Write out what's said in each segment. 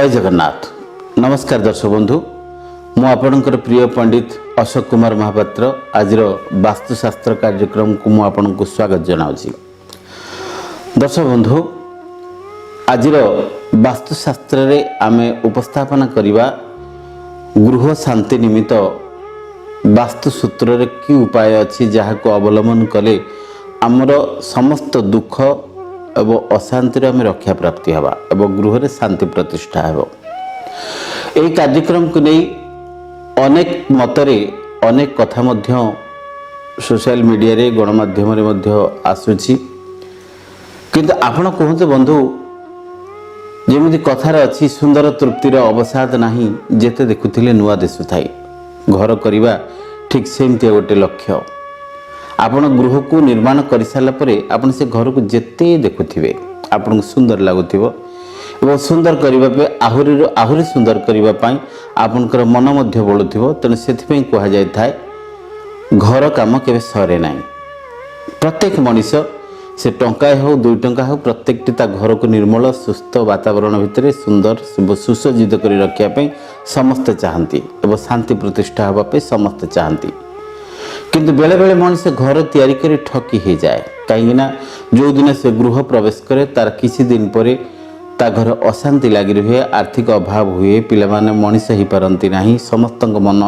ଜୟ ଜଗନ୍ନାଥ। ନମସ୍କାର ଦର୍ଶକ ବନ୍ଧୁ, ମୁଁ ଆପଣଙ୍କର ପ୍ରିୟ ପଣ୍ଡିତ ଅଶୋକ କୁମାର ମହାପାତ୍ର। ଆଜିର ବାସ୍ତୁଶାସ୍ତ୍ର କାର୍ଯ୍ୟକ୍ରମକୁ ମୁଁ ଆପଣଙ୍କୁ ସ୍ୱାଗତ ଜଣାଉଛି। ଦର୍ଶକ ବନ୍ଧୁ, ଆଜିର ବାସ୍ତୁଶାସ୍ତ୍ରରେ ଆମେ ଉପସ୍ଥାପନା କରିବା ଗୃହ ଶାନ୍ତି ନିମିତ୍ତ ବାସ୍ତୁସୂତ୍ରରେ କି ଉପାୟ ଅଛି, ଯାହାକୁ ଅବଲମ୍ବନ କଲେ ଆମର ସମସ୍ତ ଦୁଃଖ ଏବଂ ଅଶାନ୍ତିରୁ ଆମେ ରକ୍ଷା ପ୍ରାପ୍ତି ହେବା ଏବଂ ଗୃହରେ ଶାନ୍ତି ପ୍ରତିଷ୍ଠା ହେବ। ଏହି କାର୍ଯ୍ୟକ୍ରମକୁ ନେଇ ଅନେକ ମତରେ ଅନେକ କଥା ମଧ୍ୟ ସୋସିଆଲ ମିଡ଼ିଆରେ, ଗଣମାଧ୍ୟମରେ ମଧ୍ୟ ଆସୁଛି। କିନ୍ତୁ ଆପଣ କୁହନ୍ତୁ ବନ୍ଧୁ, ଯେମିତି କଥାରେ ଅଛି, ସୁନ୍ଦର ତୃପ୍ତିର ଅବସାଦ ନାହିଁ, ଯେତେ ଦେଖୁଥିଲେ ନୂଆ ଦିଶୁଥାଏ। ଘର କରିବା ଠିକ୍ ସେମିତିଆ ଗୋଟେ ଲକ୍ଷ୍ୟ। ଆପଣ ଗୃହକୁ ନିର୍ମାଣ କରିସାରିଲା ପରେ ଆପଣ ସେ ଘରକୁ ଯେତେ ଦେଖୁଥିବେ, ଆପଣଙ୍କୁ ସୁନ୍ଦର ଲାଗୁଥିବ ଏବଂ ସୁନ୍ଦର କରିବା ପାଇଁ, ଆହୁରିରୁ ଆହୁରି ସୁନ୍ଦର କରିବା ପାଇଁ ଆପଣଙ୍କର ମନ ମଧ୍ୟ ବଳୁଥିବ। ତେଣୁ ସେଥିପାଇଁ କୁହାଯାଇଥାଏ, ଘର କାମ କେବେ ସରେ ନାହିଁ। ପ୍ରତ୍ୟେକ ମଣିଷ, ସେ ଟଙ୍କାଏ ହେଉ, 2 ଟଙ୍କା ହେଉ, ପ୍ରତ୍ୟେକଟି ତା ଘରକୁ ନିର୍ମଳ ସୁସ୍ଥ ବାତାବରଣ ଭିତରେ ସୁନ୍ଦର ସୁସଜ୍ଜିତ କରି ରଖିବା ପାଇଁ ସମସ୍ତେ ଚାହାନ୍ତି ଏବଂ ଶାନ୍ତି ପ୍ରତିଷ୍ଠା ହେବା ପାଇଁ ସମସ୍ତେ ଚାହାନ୍ତି। କିନ୍ତୁ ବେଳେବେଳେ ମଣିଷ ଘର ତିଆରି କରି ଠକି ହେଇଯାଏ, କାହିଁକିନା ଯେଉଁଦିନ ସେ ଗୃହ ପ୍ରବେଶ କରେ, ତାର କିଛି ଦିନ ପରେ ତା ଘରେ ଅଶାନ୍ତି ଲାଗି ରୁହେ, ଆର୍ଥିକ ଅଭାବ ହୁଏ, ପିଲାମାନେ ମଣିଷ ହେଇପାରନ୍ତି ନାହିଁ, ସମସ୍ତଙ୍କ ମନ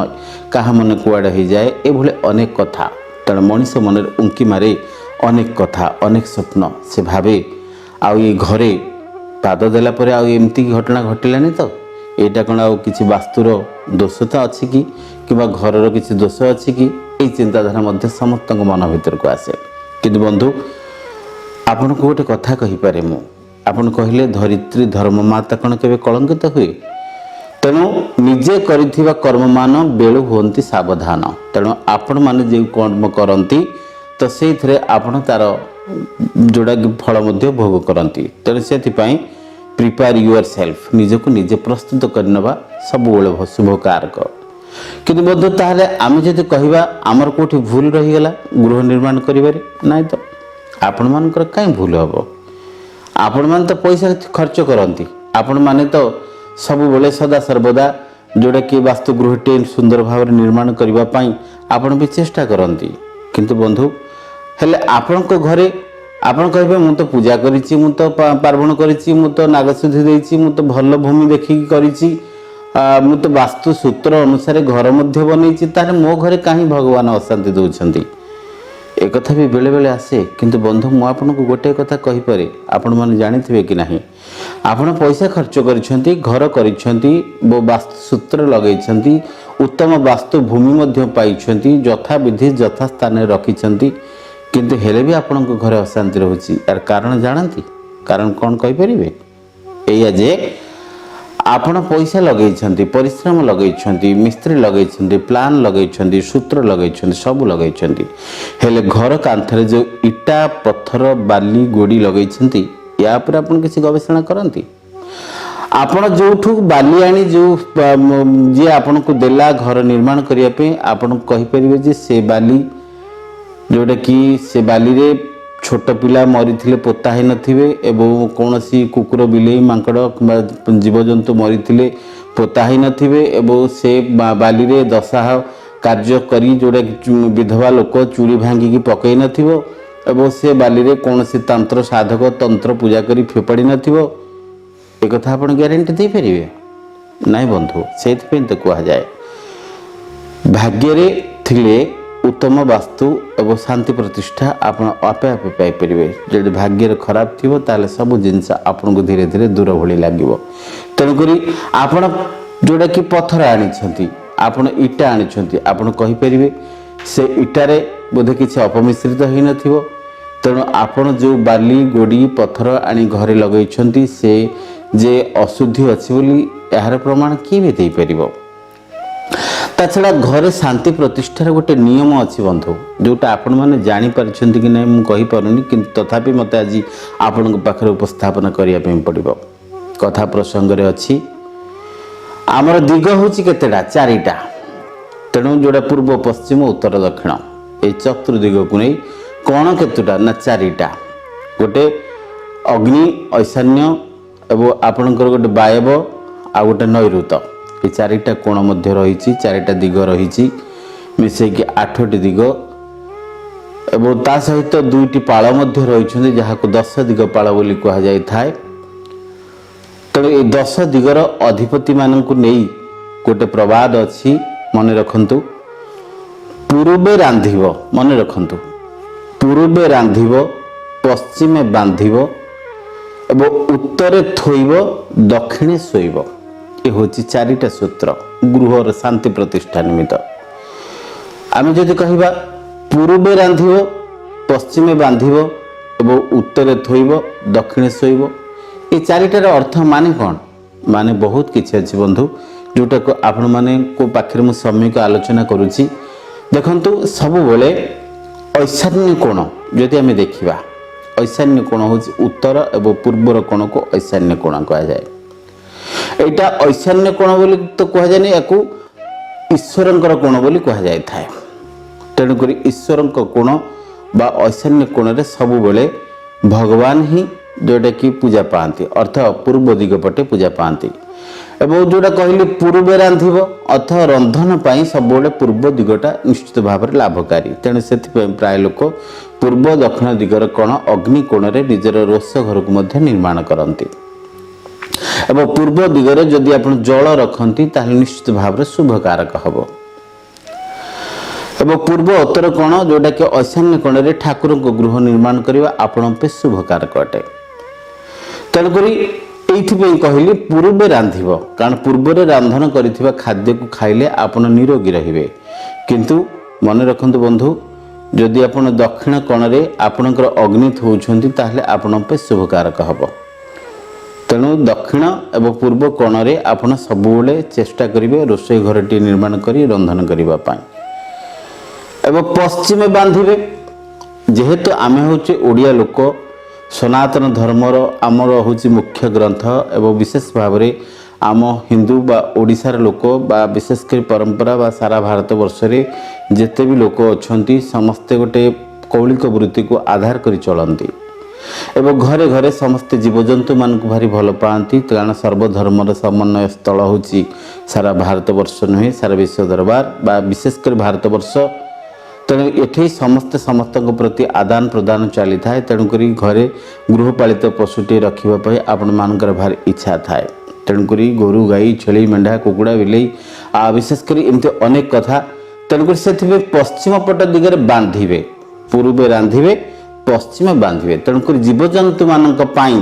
କାହା ମନ କୁଆଡ଼େ ହେଇଯାଏ, ଏଭଳି ଅନେକ କଥା। ତେଣୁ ମଣିଷ ମନରେ ଉଙ୍କି ମାରେ ଅନେକ କଥା, ଅନେକ ସ୍ୱପ୍ନ। ସେ ଭାବେ, ଆଉ ଏ ଘରେ ପାଦ ଦେଲା ପରେ ଆଉ ଏମିତି ଘଟଣା ଘଟିଲାନି ତ? ଏଇଟା କ'ଣ ଆଉ କିଛି ବାସ୍ତୁର ଦୋଷ ତ ଅଛି କି, କିମ୍ବା ଘରର କିଛି ଦୋଷ ଅଛି କି? ଏଇ ଚିନ୍ତାଧାରା ମଧ୍ୟ ସମସ୍ତଙ୍କ ମନ ଭିତରକୁ ଆସେ। କିନ୍ତୁ ବନ୍ଧୁ, ଆପଣଙ୍କୁ ଗୋଟେ କଥା କହିପାରେ ମୁଁ। ଆପଣ କହିଲେ, ଧରିତ୍ରୀ ଧର୍ମ ମାତା କ'ଣ କେବେ କଳଙ୍କିତ ହୁଏ? ତେଣୁ ନିଜେ କରିଥିବା କର୍ମମାନ ବେଳୁ ହୁଅନ୍ତି ସାବଧାନ। ତେଣୁ ଆପଣମାନେ ଯେଉଁ କର୍ମ କରନ୍ତି, ତ ସେଇଥିରେ ଆପଣ ତାର ଯେଉଁଟାକି ଫଳ ମଧ୍ୟ ଭୋଗ କରନ୍ତି। ତେଣୁ ସେଥିପାଇଁ ପ୍ରିପେୟାର your self, ନିଜକୁ ନିଜେ ପ୍ରସ୍ତୁତ କରିନେବା ସବୁବେଳେ ଶୁଭକାରକ। କିନ୍ତୁ ବନ୍ଧୁ, ତାହେଲେ ଆମେ ଯଦି କହିବା ଆମର କେଉଁଠି ଭୁଲ ରହିଗଲା ଗୃହ ନିର୍ମାଣ କରିବାରେ, ନାଇଁ ତ, ଆପଣମାନଙ୍କର କାହିଁ ଭୁଲ ହେବ? ଆପଣମାନେ ତ ପଇସା ଖର୍ଚ୍ଚ କରନ୍ତି। ଆପଣମାନେ ତ ସବୁବେଳେ ସଦା ସର୍ବଦା ଯେଉଁଟାକି ବାସ୍ତୁ ଗୃହଟିଏ ସୁନ୍ଦର ଭାବରେ ନିର୍ମାଣ କରିବା ପାଇଁ ଆପଣ ବି ଚେଷ୍ଟା କରନ୍ତି। କିନ୍ତୁ ବନ୍ଧୁ, ହେଲେ ଆପଣଙ୍କ ଘରେ ଆପଣ କହିବେ, ମୁଁ ତ ପୂଜା କରିଛି, ମୁଁ ତ ପାର୍ବଣ କରିଛି, ମୁଁ ତ ନାଗଶୁଦ୍ଧି ଦେଇଛି, ମୁଁ ତ ଭଲ ଭୂମି ଦେଖିକି କରିଛି, ମୁଁ ତ ବାସ୍ତୁ ସୂତ୍ର ଅନୁସାରେ ଘର ମଧ୍ୟ ବନେଇଛି, ତାହେଲେ ମୋ ଘରେ କାହିଁ ଭଗବାନ ଅଶାନ୍ତି ଦେଉଛନ୍ତି? ଏକଥା ବି ବେଳେବେଳେ ଆସେ। କିନ୍ତୁ ବନ୍ଧୁ, ମୁଁ ଆପଣଙ୍କୁ ଗୋଟିଏ କଥା କହିପାରେ, ଆପଣମାନେ ଜାଣିଥିବେ କି ନାହିଁ। ଆପଣ ପଇସା ଖର୍ଚ୍ଚ କରିଛନ୍ତି, ଘର କରିଛନ୍ତି, ବାସ୍ତୁ ସୂତ୍ର ଲଗେଇଛନ୍ତି, ଉତ୍ତମ ବାସ୍ତୁ ଭୂମି ମଧ୍ୟ ପାଇଛନ୍ତି, ଯଥାବିଧି ଯଥା ସ୍ଥାନରେ ରଖିଛନ୍ତି, କିନ୍ତୁ ହେଲେ ବି ଆପଣଙ୍କ ଘରେ ଅଶାନ୍ତି ରହୁଛି। ଏହାର କାରଣ ଜାଣନ୍ତି? କାରଣ କ'ଣ କହିପାରିବେ? ଏଇଆ ଯେ ଆପଣ ପଇସା ଲଗେଇଛନ୍ତି, ପରିଶ୍ରମ ଲଗେଇଛନ୍ତି, ମିସ୍ତ୍ରୀ ଲଗେଇଛନ୍ତି, ପ୍ଲାନ୍ ଲଗେଇଛନ୍ତି, ସୂତ୍ର ଲଗେଇଛନ୍ତି, ସବୁ ଲଗେଇଛନ୍ତି, ହେଲେ ଘର କାନ୍ଥରେ ଯେଉଁ ଇଟା, ପଥର, ବାଲି, ଗୋଡ଼ି ଲଗେଇଛନ୍ତି, ୟା ଉପରେ ଆପଣ କିଛି ଗବେଷଣା କରନ୍ତି? ଆପଣ ଯେଉଁଠୁ ବାଲି ଆଣି ଯେଉଁ ଯିଏ ଆପଣଙ୍କୁ ଦେଲା ଘର ନିର୍ମାଣ କରିବା ପାଇଁ, ଆପଣ କହିପାରିବେ ଯେ ସେ ବାଲି ଯେଉଁଟାକି ସେ ବାଲିରେ ଛୋଟ ପିଲା ମରିଥିଲେ ପୋତା ହେଇନଥିବେ ଏବଂ କୌଣସି କୁକୁର, ବିଲେଇ, ମାଙ୍କଡ଼ କିମ୍ବା ଜୀବଜନ୍ତୁ ମରିଥିଲେ ପୋତା ହେଇନଥିବେ ଏବଂ ସେ ବାଲିରେ ଦଶାହ କାର୍ଯ୍ୟ କରି ଯେଉଁଟାକି ବିଧବା ଲୋକ ଚୁଡ଼ି ଭାଙ୍ଗିକି ପକେଇ ନଥିବ ଏବଂ ସେ ବାଲିରେ କୌଣସି ତନ୍ତ୍ର ସାଧକ ତନ୍ତ୍ର ପୂଜା କରି ଫୋପାଡ଼ି ନଥିବ, ଏକଥା ଆପଣ ଗ୍ୟାରେଣ୍ଟି ଦେଇପାରିବେ? ନାଇଁ ବନ୍ଧୁ। ସେଇଥିପାଇଁ ତ କୁହାଯାଏ, ଭାଗ୍ୟରେ ଥିଲେ ଉତ୍ତମ ବାସ୍ତୁ ଏବଂ ଶାନ୍ତି ପ୍ରତିଷ୍ଠା ଆପଣ ଆପେ ଆପେ ପାଇପାରିବେ। ଯଦି ଭାଗ୍ୟରେ ଖରାପ ଥିବ, ତାହେଲେ ସବୁ ଜିନିଷ ଆପଣଙ୍କୁ ଧୀରେ ଧୀରେ ଦୂର ଭଳି ଲାଗିବ। ତେଣୁକରି ଆପଣ ଯେଉଁଟାକି ପଥର ଆଣିଛନ୍ତି, ଆପଣ ଇଟା ଆଣିଛନ୍ତି, ଆପଣ କହିପାରିବେ ସେ ଇଟାରେ ବୋଧେ କିଛି ଅପମିଶ୍ରିତ ହେଇନଥିବ? ତେଣୁ ଆପଣ ଯେଉଁ ବାଲି, ଗୋଡ଼ି, ପଥର ଆଣି ଘରେ ଲଗେଇଛନ୍ତି, ସେ ଯେ ଅଶୁଦ୍ଧି ଅଛି ବୋଲି ଏହାର ପ୍ରମାଣ କିଏ ବି ଦେଇପାରିବ? ତା ଛଡ଼ା ଘରେ ଶାନ୍ତି ପ୍ରତିଷ୍ଠାର ଗୋଟେ ନିୟମ ଅଛି ବନ୍ଧୁ, ଯେଉଁଟା ଆପଣମାନେ ଜାଣିପାରିଛନ୍ତି କି ନାହିଁ ମୁଁ କହିପାରୁନି, କିନ୍ତୁ ତଥାପି ମୋତେ ଆଜି ଆପଣଙ୍କ ପାଖରେ ଉପସ୍ଥାପନା କରିବା ପାଇଁ ପଡ଼ିବ। କଥା ପ୍ରସଙ୍ଗରେ ଅଛି, ଆମର ଦିଗ ହେଉଛି କେତେଟା? ଚାରିଟା। ତେଣୁ ଯେଉଁଟା ପୂର୍ବ, ପଶ୍ଚିମ, ଉତ୍ତର, ଦକ୍ଷିଣ, ଏଇ ଚତୁର୍ଦିଗକୁ ନେଇ କ'ଣ କେତୁଟା ନା ଚାରିଟା। ଗୋଟେ ଅଗ୍ନି, ଐଶାନ୍ୟ ଏବଂ ଆପଣଙ୍କର ଗୋଟେ ବାୟବ, ଆଉ ଗୋଟେ ନୈଋତ। ଏ ଚାରିଟା କୋଣ ମଧ୍ୟ ରହିଛି, ଚାରିଟା ଦିଗ ରହିଛି, ମିଶେଇକି 8ଟି ଦିଗ ଏବଂ ତା ସହିତ 2ଟି ପାଳ ମଧ୍ୟ ରହିଛନ୍ତି, ଯାହାକୁ 10 ଦିଗ ପାଳ ବୋଲି କୁହାଯାଇଥାଏ। ତେଣୁ ଏ 10 ଦିଗର ଅଧିପତିମାନଙ୍କୁ ନେଇ ଗୋଟେ ପ୍ରବାଦ ଅଛି, ମନେ ରଖନ୍ତୁ। ପୂର୍ବେ ରାନ୍ଧିବ, ମନେ ରଖନ୍ତୁ, ପୂର୍ବେ ରାନ୍ଧିବ, ପଶ୍ଚିମେ ବାନ୍ଧିବ ଏବଂ ଉତ୍ତରେ ଥୋଇବ, ଦକ୍ଷିଣେ ଶୋଇବ। ଏ ହେଉଛି ଚାରିଟା ସୂତ୍ର ଗୃହର ଶାନ୍ତି ପ୍ରତିଷ୍ଠା ନିମିତ୍ତ। ଆମେ ଯଦି କହିବା ପୂର୍ବେ ରାନ୍ଧିବ, ପଶ୍ଚିମେ ବାନ୍ଧିବ ଏବଂ ଉତ୍ତରେ ଥୋଇବ, ଦକ୍ଷିଣେ ଶୋଇବ, ଏ ଚାରିଟାର ଅର୍ଥ ମାନେ କ'ଣ? ମାନେ ବହୁତ କିଛି ଅଛି ବନ୍ଧୁ, ଯେଉଁଟାକୁ ଆପଣମାନଙ୍କ ପାଖରେ ମୁଁ ସମ୍ୟକ ଆଲୋଚନା କରୁଛି। ଦେଖନ୍ତୁ, ସବୁବେଳେ ଐଶାନ୍ୟ କୋଣ ଯଦି ଆମେ ଦେଖିବା, ଐଶାନ୍ୟ କୋଣ ହେଉଛି ଉତ୍ତର ଏବଂ ପୂର୍ବର କୋଣକୁ ଐଶାନ୍ୟ କୋଣ କୁହାଯାଏ। ଏଇଟା ଐଶାନ୍ୟ କୋଣ ବୋଲି ତ କୁହାଯାଏନି, ୟାକୁ ଈଶ୍ୱରଙ୍କର କୋଣ ବୋଲି କୁହାଯାଇଥାଏ। ତେଣୁକରି ଈଶ୍ୱରଙ୍କ କୋଣ ବା ଐଶାନ୍ୟ କୋଣରେ ସବୁବେଳେ ଭଗବାନ ହିଁ ଯେଉଁଟାକି ପୂଜା ପାଆନ୍ତି, ଅର୍ଥ ପୂର୍ବ ଦିଗ ପଟେ ପୂଜା ପାଆନ୍ତି। ଏବଂ ଯେଉଁଟା କହିଲି ପୂର୍ବେ ରାନ୍ଧିବ, ଅର୍ଥ ରନ୍ଧନ ପାଇଁ ସବୁବେଳେ ପୂର୍ବ ଦିଗଟା ନିଶ୍ଚିତ ଭାବରେ ଲାଭକାରୀ। ତେଣୁ ସେଥିପାଇଁ ପ୍ରାୟ ଲୋକ ପୂର୍ବ ଦକ୍ଷିଣ ଦିଗର କୋଣ ଅଗ୍ନି କୋଣରେ ନିଜର ରୋଷ ଘରକୁ ମଧ୍ୟ ନିର୍ମାଣ କରନ୍ତି। ଏବଂ ପୂର୍ବ ଦିଗରେ ଯଦି ଆପଣ ଜଳ ରଖନ୍ତି, ତାହେଲେ ନିଶ୍ଚିତ ଭାବରେ ଶୁଭକାରକ ହେବ। ଏବଂ ପୂର୍ବ ଉତ୍ତର କୋଣ, ଯେଉଁଟାକି ଐଶାନ୍ୟ କୋଣରେ ଠାକୁରଙ୍କ ଗୃହ ନିର୍ମାଣ କରିବା ଆପଣଙ୍କ ପାଇଁ ଶୁଭକାରକ ଅଟେ। ତେଣୁକରି ଏଇଥିପାଇଁ କହିଲି ପୂର୍ବେ ରାନ୍ଧିବ, କାରଣ ପୂର୍ବରେ ରନ୍ଧନ କରିଥିବା ଖାଦ୍ୟକୁ ଖାଇଲେ ଆପଣ ନିରୋଗୀ ରହିବେ। କିନ୍ତୁ ମନେ ରଖନ୍ତୁ ବନ୍ଧୁ, ଯଦି ଆପଣ ଦକ୍ଷିଣ କୋଣରେ ଆପଣଙ୍କର ଅଗ୍ନି ଥୋଉଛନ୍ତି, ତାହେଲେ ଆପଣଙ୍କ ପାଇଁ ଶୁଭକାରକ ହେବ। ତେଣୁ ଦକ୍ଷିଣ ଏବଂ ପୂର୍ବ କୋଣରେ ଆପଣ ସବୁବେଳେ ଚେଷ୍ଟା କରିବେ ରୋଷେଇ ଘରଟି ନିର୍ମାଣ କରି ରନ୍ଧନ କରିବା ପାଇଁ। ଏବଂ ପଶ୍ଚିମେ ବାନ୍ଧିବେ, ଯେହେତୁ ଆମେ ହେଉଛେ ଓଡ଼ିଆ ଲୋକ, ସନାତନ ଧର୍ମର ଆମର ହେଉଛି ମୁଖ୍ୟ ଗ୍ରନ୍ଥ ଏବଂ ବିଶେଷ ଭାବରେ ଆମ ହିନ୍ଦୁ ବା ଓଡ଼ିଶାର ଲୋକ ବା ବିଶେଷ କରି ପରମ୍ପରା ବା ସାରା ଭାରତ ବର୍ଷରେ ଯେତେ ବି ଲୋକ ଅଛନ୍ତି, ସମସ୍ତେ ଗୋଟେ କୌଳିକ ବୃତ୍ତିକୁ ଆଧାର କରି ଚଳନ୍ତି ଏବଂ ଘରେ ଘରେ ସମସ୍ତେ ଜୀବଜନ୍ତୁମାନଙ୍କୁ ଭାରି ଭଲ ପାଆନ୍ତି। କାରଣ ସର୍ବଧର୍ମର ସମନ୍ୱୟ ସ୍ଥଳ ହେଉଛି ସାରା ଭାରତବର୍ଷ ନୁହେଁ, ସାରା ବିଶ୍ୱ ଦରବାର ବା ବିଶେଷ କରି ଭାରତବର୍ଷ। ତେଣୁ ଏଠି ସମସ୍ତେ ସମସ୍ତଙ୍କ ପ୍ରତି ଆଦାନ ପ୍ରଦାନ ଚାଲିଥାଏ। ତେଣୁକରି ଘରେ ଗୃହପାଳିତ ପଶୁଟିଏ ରଖିବା ପାଇଁ ଆପଣମାନଙ୍କର ଭାରି ଇଚ୍ଛା ଥାଏ। ତେଣୁକରି ଗୋରୁ, ଗାଈ, ଛେଳି, ମେଣ୍ଢା, କୁକୁଡ଼ା, ବିଲେଇ ଆଉ ବିଶେଷ କରି ଏମିତି ଅନେକ କଥା। ତେଣୁକରି ସେଥିପାଇଁ ପଶ୍ଚିମ ପଟ ଦିଗରେ ବାନ୍ଧିବେ। ପୂର୍ବେ ରାନ୍ଧିବେ, ପଶ୍ଚିମ ବାନ୍ଧିବେ। ତେଣୁକରି ଜୀବଜନ୍ତୁମାନଙ୍କ ପାଇଁ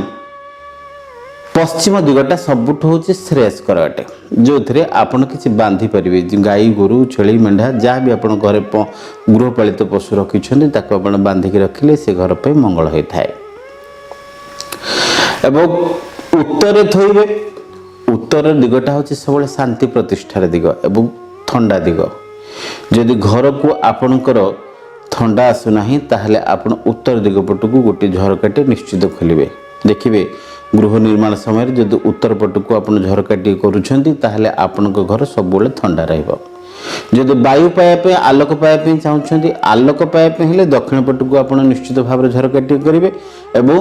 ପଶ୍ଚିମ ଦିଗଟା ସବୁଠୁ ହେଉଛି ଶ୍ରେୟସ୍କର ଅଟେ, ଯେଉଁଥିରେ ଆପଣ କିଛି ବାନ୍ଧି ପାରିବେ। ଗାଈ, ଗୋରୁ, ଛେଳି, ମେଣ୍ଢା ଯାହା ବି ଆପଣ ଘରେ ଗୃହପାଳିତ ପଶୁ ରଖିଛନ୍ତି, ତାକୁ ଆପଣ ବାନ୍ଧିକି ରଖିଲେ ସେ ଘର ପାଇଁ ମଙ୍ଗଳ ହୋଇଥାଏ। ଏବଂ ଉତ୍ତରରେ ଥୋଇବେ। ଉତ୍ତର ଦିଗଟା ହେଉଛି ସବୁବେଳେ ଶାନ୍ତି ପ୍ରତିଷ୍ଠାର ଦିଗ ଏବଂ ଥଣ୍ଡା ଦିଗ। ଯଦି ଘରକୁ ଆପଣଙ୍କର ଥଣ୍ଡା ଆସୁନାହିଁ, ତାହେଲେ ଆପଣ ଉତ୍ତର ଦିଗ ପଟକୁ ଗୋଟିଏ ଝରକାଟେ ନିଶ୍ଚିତ ଖୋଲିବେ। ଦେଖିବେ, ଗୃହ ନିର୍ମାଣ ସମୟରେ ଯଦି ଉତ୍ତର ପଟକୁ ଆପଣ ଝରକାଟିଏ କରୁଛନ୍ତି, ତାହେଲେ ଆପଣଙ୍କ ଘର ସବୁବେଳେ ଥଣ୍ଡା ରହିବ। ଯଦି ବାୟୁ ପାଇବା ପାଇଁ, ଆଲୋକ ପାଇବା ପାଇଁ ଚାହୁଁଛନ୍ତି, ଆଲୋକ ପାଇବା ପାଇଁ ହେଲେ ଦକ୍ଷିଣ ପଟକୁ ଆପଣ ନିଶ୍ଚିତ ଭାବରେ ଝରକାଟିଏ କରିବେ ଏବଂ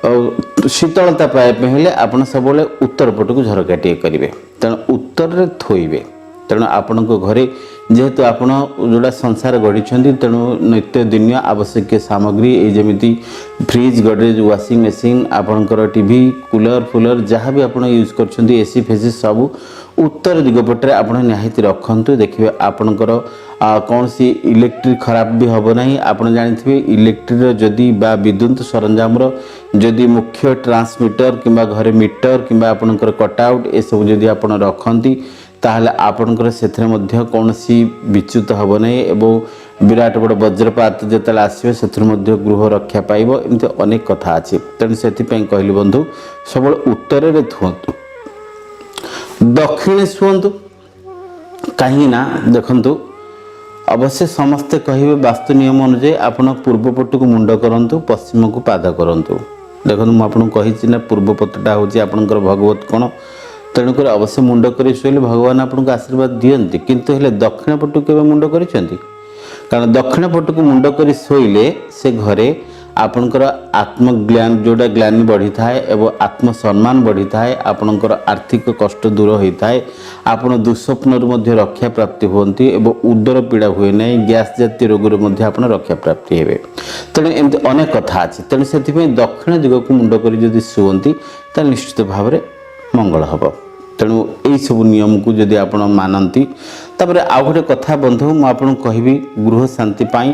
ଆଉ ଶୀତଳତା ପାଇବା ପାଇଁ ହେଲେ ଆପଣ ସବୁବେଳେ ଉତ୍ତର ପଟକୁ ଝରକାଟିଏ କରିବେ। ତେଣୁ ଉତ୍ତରରେ ଥୋଇବେ। ତେଣୁ ଆପଣଙ୍କ ଘରେ ଯେହେତୁ ଆପଣ ଯେଉଁଟା ସଂସାର ଗଢ଼ିଛନ୍ତି, ତେଣୁ ନିତ୍ୟଦିନ ଆବଶ୍ୟକୀୟ ସାମଗ୍ରୀ ଏଇ ଯେମିତି ଫ୍ରିଜ୍, ଗଡ଼ରେଜ୍, ୱାସିଂ ମେସିନ୍, ଆପଣଙ୍କର ଟିଭି, କୁଲର ଫୁଲର ଯାହା ବି ଆପଣ ୟୁଜ୍ କରୁଛନ୍ତି, ଏସି ଫେସି ସବୁ ଉତ୍ତର ଦିଗ ପଟରେ ଆପଣ ନିହାତି ରଖନ୍ତୁ। ଦେଖିବେ, ଆପଣଙ୍କର କୌଣସି ଇଲେକ୍ଟ୍ରିକ୍ ଖରାପ ବି ହେବ ନାହିଁ। ଆପଣ ଜାଣିଥିବେ, ଇଲେକ୍ଟ୍ରିର ଯଦି ବା ବିଦ୍ୟୁତ ସରଞ୍ଜାମର ଯଦି ମୁଖ୍ୟ ଟ୍ରାନ୍ସମିଟର କିମ୍ବା ଘରେ ମିଟର କିମ୍ବା ଆପଣଙ୍କର କଟ୍ଆଉଟ୍ ଏସବୁ ଯଦି ଆପଣ ରଖନ୍ତି, ତାହେଲେ ଆପଣଙ୍କର ସେଥିରେ ମଧ୍ୟ କୌଣସି ବିଚ୍ୟୁତ ହେବ ନାହିଁ ଏବଂ ବିରାଟ ବଡ଼ ବଜ୍ରପାତ ଯେତେବେଳେ ଆସିବ, ସେଥିରୁ ମଧ୍ୟ ଗୃହ ରକ୍ଷା ପାଇବ। ଏମିତି ଅନେକ କଥା ଅଛି। ତେଣୁ ସେଥିପାଇଁ କହିଲି ବନ୍ଧୁ, ସବୁବେଳେ ଉତ୍ତରରେ ଥୁଅନ୍ତୁ, ଦକ୍ଷିଣେ ଶୁଅନ୍ତୁ। କାହିଁକି ନା ଦେଖନ୍ତୁ, ଅବଶ୍ୟ ସମସ୍ତେ କହିବେ ବାସ୍ତୁ ନିୟମ ଅନୁଯାୟୀ ଆପଣ ପୂର୍ବ ପଟକୁ ମୁଣ୍ଡ କରନ୍ତୁ, ପଶ୍ଚିମକୁ ପାଦ କରନ୍ତୁ। ଦେଖନ୍ତୁ, ମୁଁ ଆପଣଙ୍କୁ କହିଛି ନା, ପୂର୍ବ ପଟଟା ହେଉଛି ଆପଣଙ୍କର ଭଗବତ କୋଣ। ତେଣୁକରି ଅବଶ୍ୟ ମୁଣ୍ଡ କରି ଶୋଇଲେ ଭଗବାନ ଆପଣଙ୍କୁ ଆଶୀର୍ବାଦ ଦିଅନ୍ତି। କିନ୍ତୁ ହେଲେ ଦକ୍ଷିଣ ପଟକୁ କେବେ ମୁଣ୍ଡ କରିଛନ୍ତି? କାରଣ ଦକ୍ଷିଣ ପଟକୁ ମୁଣ୍ଡ କରି ଶୋଇଲେ ସେ ଘରେ ଆପଣଙ୍କର ଆତ୍ମଜ୍ଞାନ ଯେଉଁଟା ଗ୍ଲାନି ବଢ଼ିଥାଏ ଏବଂ ଆତ୍ମସମ୍ମାନ ବଢ଼ିଥାଏ। ଆପଣଙ୍କର ଆର୍ଥିକ କଷ୍ଟ ଦୂର ହୋଇଥାଏ। ଆପଣ ଦୁଃସ୍ୱପ୍ନରୁ ମଧ୍ୟ ରକ୍ଷା ପ୍ରାପ୍ତି ହୁଅନ୍ତି ଏବଂ ଉଦର ପୀଡ଼ା ହୁଏ ନାହିଁ। ଗ୍ୟାସ୍ ଜାତୀୟ ରୋଗରୁ ମଧ୍ୟ ଆପଣ ରକ୍ଷା ପ୍ରାପ୍ତି ହେବେ। ତେଣୁ ଏମିତି ଅନେକ କଥା ଅଛି। ତେଣୁ ସେଥିପାଇଁ ଦକ୍ଷିଣ ଦିଗକୁ ମୁଣ୍ଡ କରି ଯଦି ଶୁଅନ୍ତି, ତାହେଲେ ନିଶ୍ଚିତ ଭାବରେ ମଙ୍ଗଳ ହେବ। ତେଣୁ ଏଇସବୁ ନିୟମକୁ ଯଦି ଆପଣ ମାନନ୍ତି। ତାପରେ ଆଉ ଗୋଟେ କଥା ବନ୍ଧୁ, ମୁଁ ଆପଣଙ୍କୁ କହିବି, ଗୃହ ଶାନ୍ତି ପାଇଁ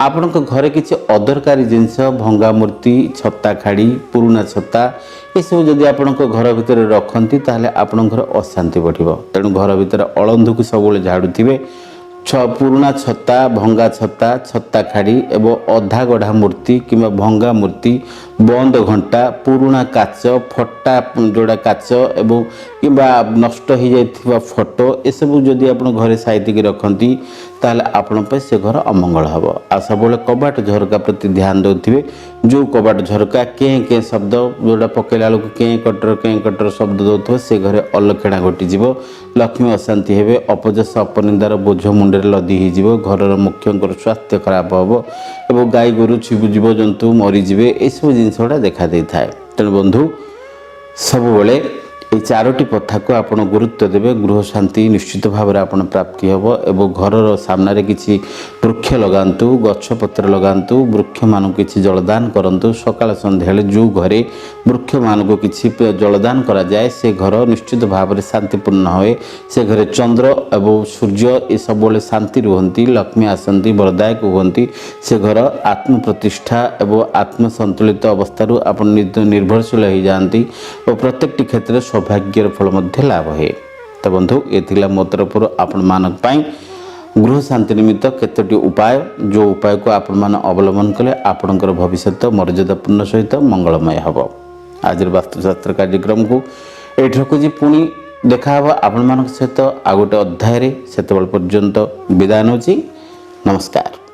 ଆପଣଙ୍କ ଘରେ କିଛି ଅଦରକାରୀ ଜିନିଷ, ଭଙ୍ଗା ମୂର୍ତ୍ତି, ଛତା ଖାଡ଼ି, ପୁରୁଣା ଛତା, ଏସବୁ ଯଦି ଆପଣଙ୍କ ଘର ଭିତରେ ରଖନ୍ତି, ତାହେଲେ ଆପଣଙ୍କର ଅଶାନ୍ତି ବଢ଼ିବ। ତେଣୁ ଘର ଭିତରେ ଅଳନ୍ଧୁକୁ ସବୁବେଳେ ଝାଡ଼ୁଥିବେ। ପୁରୁଣା ଛତା, ଭଙ୍ଗା ଛତା, ଛତା ଖାଡ଼ି ଏବଂ ଅଧା ଗଢ଼ା ମୂର୍ତ୍ତି କିମ୍ବା ଭଙ୍ଗା ମୂର୍ତ୍ତି, ବନ୍ଦ ଘଣ୍ଟା, ପୁରୁଣା କାଚ, ଫଟା ଯୋଡ଼ା କାଚ ଏବଂ କିମ୍ବା ନଷ୍ଟ ହୋଇଯାଇଥିବା ଫଟୋ, ଏସବୁ ଯଦି ଆପଣ ଘରେ ସାଇତିକି ରଖନ୍ତି, ତାହେଲେ ଆପଣଙ୍କ ପାଇଁ ସେ ଘର ଅମଙ୍ଗଳ ହେବ। ଆଉ ସବୁବେଳେ କବାଟ ଝରକା ପ୍ରତି ଧ୍ୟାନ ଦେଉଥିବେ। ଯେଉଁ କବାଟ ଝରକା କେଁ କେଁ ଶବ୍ଦ, ଯେଉଁଟା ପକେଇଲା ବେଳକୁ କେଁ କଟର କେଁ କଟର ଶବ୍ଦ ଦେଉଥିବ, ସେ ଘରେ ଅଲକ୍ଷଣା ଘଟିଯିବ। ଲକ୍ଷ୍ମୀ ଅଶାନ୍ତି ହେବେ। ଅପଯଶ ଅପନିନ୍ଦାର ବୋଝ ମୁଣ୍ଡରେ ଲଦି ହେଇଯିବ। ଘରର ମୁଖ୍ୟଙ୍କର ସ୍ୱାସ୍ଥ୍ୟ ଖରାପ ହେବ ଏବଂ ଗାଈ ଗୋରୁ ଜୀବଜନ୍ତୁ ମରିଯିବେ। ଏସବୁ ଜିନିଷ ଗୁଡ଼ା ଦେଖା ଦେଇଥାଏ। ତେଣୁ ବନ୍ଧୁ, ସବୁବେଳେ ଏଇ ଚାରୋଟି କଥାକୁ ଆପଣ ଗୁରୁତ୍ୱ ଦେବେ। ଗୃହ ଶାନ୍ତି ନିଶ୍ଚିତ ଭାବରେ ଆପଣ ପ୍ରାପ୍ତି ହେବ। ଏବଂ ଘରର ସାମ୍ନାରେ କିଛି ବୃକ୍ଷ ଲଗାନ୍ତୁ, ଗଛପତ୍ର ଲଗାନ୍ତୁ, ବୃକ୍ଷମାନଙ୍କୁ କିଛି ଜଳଦାନ କରନ୍ତୁ। ସକାଳ ସନ୍ଧ୍ୟାବେଳେ ଯେଉଁ ଘରେ ବୃକ୍ଷମାନଙ୍କୁ କିଛି ଜଳଦାନ କରାଯାଏ, ସେ ଘର ନିଶ୍ଚିତ ଭାବରେ ଶାନ୍ତିପୂର୍ଣ୍ଣ ହୁଏ। ସେ ଘରେ ଚନ୍ଦ୍ର ଏବଂ ସୂର୍ଯ୍ୟ ଏ ସବୁବେଳେ ଶାନ୍ତି ରୁହନ୍ତି, ଲକ୍ଷ୍ମୀ ଆସନ୍ତି, ବରଦାୟକ ହୁଅନ୍ତି। ସେ ଘର ଆତ୍ମପ୍ରତିଷ୍ଠା ଏବଂ ଆତ୍ମସନ୍ତୁଳିତ ଅବସ୍ଥାରୁ ଆପଣ ନିର୍ଭରଶୀଳ ହେଇଯାଆନ୍ତି ଓ ପ୍ରତ୍ୟେକଟି କ୍ଷେତ୍ରରେ ସୌଭାଗ୍ୟର ଫଳ ମଧ୍ୟ ଲାଭ ହୁଏ। ତ ବନ୍ଧୁ, ଏ ଥିଲା ମୋ ତରଫରୁ ଆପଣମାନଙ୍କ ପାଇଁ ଗୃହ ଶାନ୍ତି ନିମିତ୍ତ କେତୋଟି ଉପାୟ, ଯେଉଁ ଉପାୟକୁ ଆପଣମାନେ ଅବଲମ୍ବନ କଲେ ଆପଣଙ୍କର ଭବିଷ୍ୟତ ମର୍ଯ୍ୟାଦାପୂର୍ଣ୍ଣ ସହିତ ମଙ୍ଗଳମୟ ହେବ। ଆଜିର ବାସ୍ତୁଶାସ୍ତ୍ର କାର୍ଯ୍ୟକ୍ରମକୁ ଏଇଠି ରଖୁଛି। ପୁଣି ଦେଖାହେବ ଆପଣମାନଙ୍କ ସହିତ ଆଉ ଗୋଟେ ଅଧ୍ୟାୟରେ। ସେତେବେଳେ ପର୍ଯ୍ୟନ୍ତ ବିଦାୟ ନେଉଛି। ନମସ୍କାର।